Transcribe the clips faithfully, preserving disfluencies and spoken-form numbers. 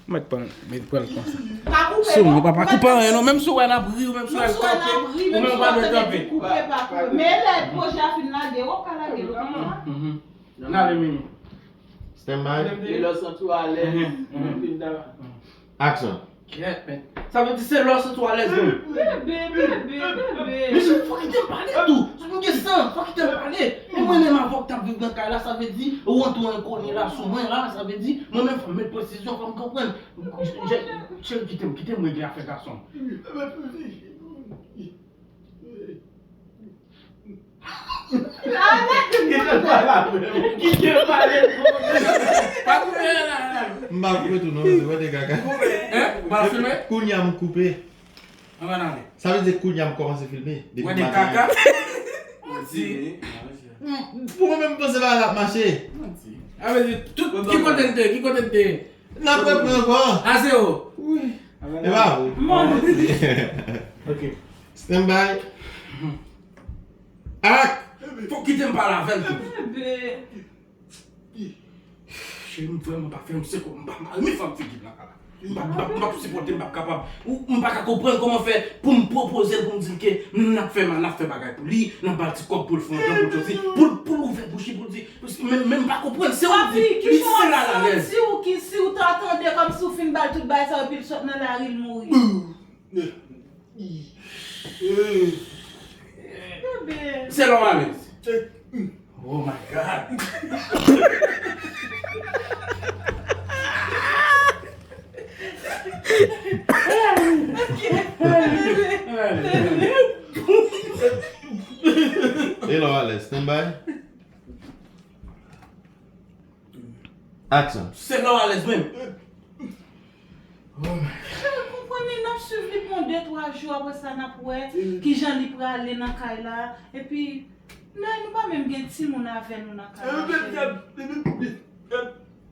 Mèt pran, mèt pran l konsa. Pa koupe, sou nou, pa, pa koupe anyen, non. Menm si w wè n ap ri, ou menm si w wè n kanpe, ou menm pa dwe kanpe. Koupe, pa koupe. Men lè pwojè a fin lage, w ap ka lage l, oke? N ale, Mimi. Stand by. E lè w santi w alèz, mhm, mhm, fin travay. Action. Kèt, men. Sa vle di se lè w santi w alèz, menm. Bebe, bebe, bebe. Mesye, fò kite m pale tou. Sou m gen san, fò kite m pale. Men mwen menm avè w k t ap viv nan kay la, sa vle di, ou antre yon enkoni la sou mwen la, sa vle di, mwen menm fò m met presizyon, fò m konprann. Cheri, kite m, kite m regle afè gason. Kite l pale avè m. Kite l pale. Pa koupe la, la. M pa koupe tou, non, se wè de kaka. Hein? Ou pa filme? Kounye a m koupe. Ann ale. Sa vle di kounye a m kòmanse filme. Depi maten. Wè de kaka. Manti. Pou mwen menm, m panse bagay la ap mache. Manti. Sa vle di tout, ki kote l te ye? Ki kote l te ye? N ap repran ankò. A zewo. Wi. E pa vre. Manti. Ok. Stand by. Ak! Fò w kite m pale avè l tou. Bebe. Cheri, m vrèman pa fè yon sekòb, m pa renmen fanm figi blan sa la. M pa, m pa, m pa sipòte, m pa kapab. Ou, m pa ka konprann kòman fè pou m pwopoze l, pou m di l ke n ap fè, n ap fè bagay pou li, n ap ba l ti kòb pou l fè yon jan, pou l soti, pou l, pou l ouvè bouch li, pou l di, men, men m pa konprann, se ou di, li se l alalèz. Papi, ki jan w ap santi w ki, si w ta tande kòmsi w fin ba l tout bagay sa yo, epi l sot nan lari, l mouri? Bebe. Se lè w alèz. Oh my God. E lè w alèz, stand by. Action. Se lè w alèz menm. Oh my God. Cheri, konprann li, n ap swiv li pou yon de, twa jou, apre sa, n ap wè kijan li prale nan kay la. Epi, men nou pa menm gen timoun avè nou nan kay la,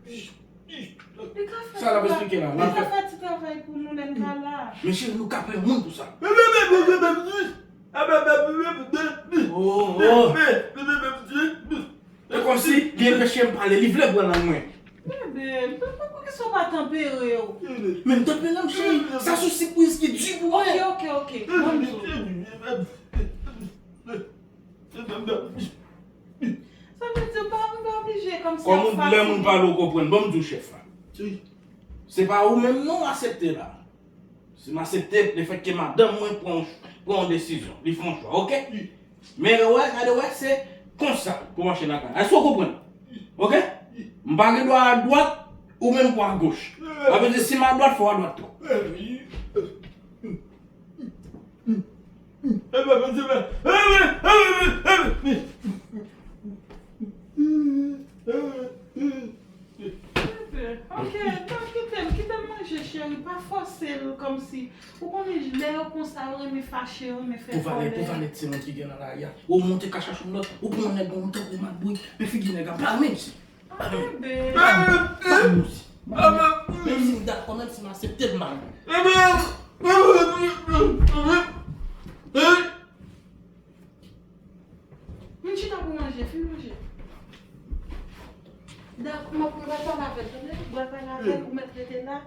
cheri. Li ka fè ti travay, li ka fè ti travay pou nou lè n pa la. Men cheri, nou ka pran yon moun pou sa. Oh, oh. E kòmsi li anpeche m pale, li vle pran lang mwen. Bebe, poukisa w pa tanpere w? Men m tanpere m, cheri. Sa se yon sipriz ki di pou mwen. Ok, ok, ok. Ban m di w. Sa vle di w pa, m pa oblije kòmsi. Kòm lè moun pale, ou konprann. Ban m di w, chèf la. Se pa ou menm non w aksepte la. Si m aksepte lefètke madanm mwen pran, pran yon desizyon, li fè yon chwa, oke? Men wè, gade wè, se konsa pou mache nan kay la. Èske w konprann? Oke? M pa gen dwa a dwat, ou menm pou a goch. Sa vle di, si m a dwat, fò w a dwat tou. Bebe, ok, non, kite l, kite l manje, cheri, pa fòse l kòmsi. Ou konnen, lè yo konsa, yo renmen fache, yo renmen fè kòlè. Pou valè, pou valè ti moun ki gen nan lari a. Ou monte ka chache yon lòt, ou pran yon nèg, ou tankou matbouy, men figi nèg la, pa renmen misye. Pa renmen. Bebe. Pa renmen misye. Pa renmen. Menm si m dakò, menm si m aksepte l, m pa renmen. Vin chita pou manje, fin manje. Dak, m ap, m pral pale avè l, tande? M pral pale avè l, ou mèt rete la.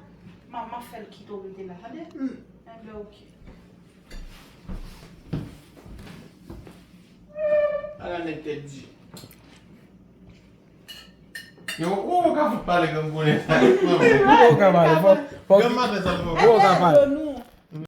M a, m ap fè l kite w rete la, tande? Enben, oke. Ala nèg tèt di. Yo, ou ka fout pale kòm konnen sa. Ou ka pale, fò, fò. Kòm maten sa, fò. Ou ka pale.